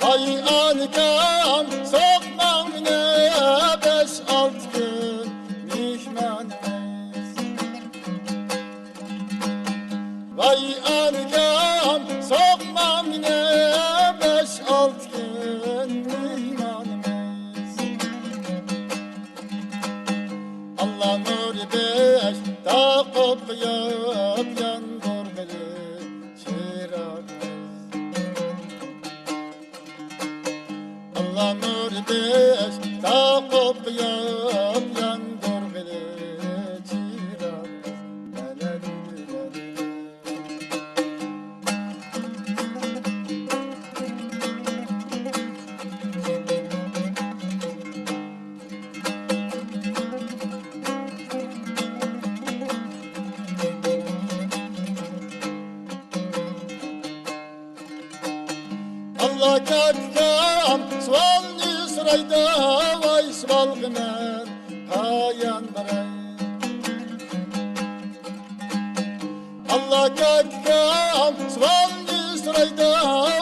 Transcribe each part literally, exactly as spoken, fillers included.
ۋاي ئانىكام، سوقماڭ مېنى بەش-ئالتە كۈن مېھمانىمىز. ۋاي ئانىكام، سوقماڭ مېنى بەش-ئالتە كۈن مېھمانىمىز. ئاللا نۇرى بەش تاقاپ قويۇپ ياندۇرغىلى چىراغ. ئاللا نۇرى بەش تاقاپ قويۇپ ياندۇرغىلى چىراغ. ئاللا كاكام سوئالنى سورايدۇ، ۋاي سوئالغا مەن قايان باراي؟ ئاللا كاكام سوئالنى سورايدۇ،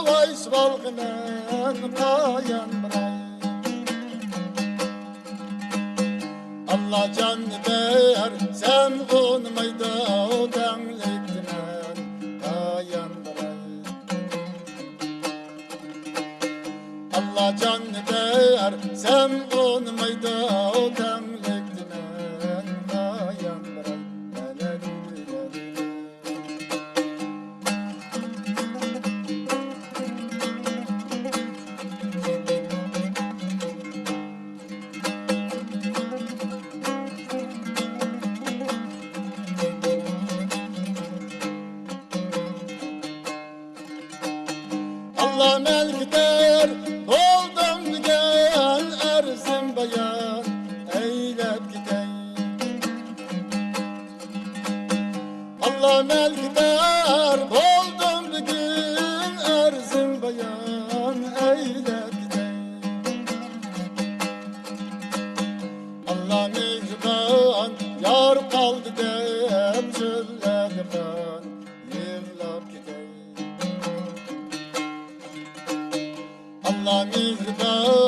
ۋاي سوئالغا مەن قايان باراي؟ ئاللا جاننى بەرسەم ئۇنىمايدۇ، تەڭلىكتە مەن قايان باراي؟ ئاللا جاننى بەرسەم ئۇنىمايدۇ، تەڭلىكتە مەن قايان باراي؟ ئاللا مەن كېتەر بولدۇم دېگەن ئەرزىم بايان ئەيلەپ كېتەي. ئاللا مەن كېتەر بولدۇم بۈگۈن ئەرزىم بايان ئەيلەپ كېتەي. ئاللا مېھرىبان يار قالدى دەپ چۆللەردە قان يىغلاپ كېتەي. ئاللا مېھرىبان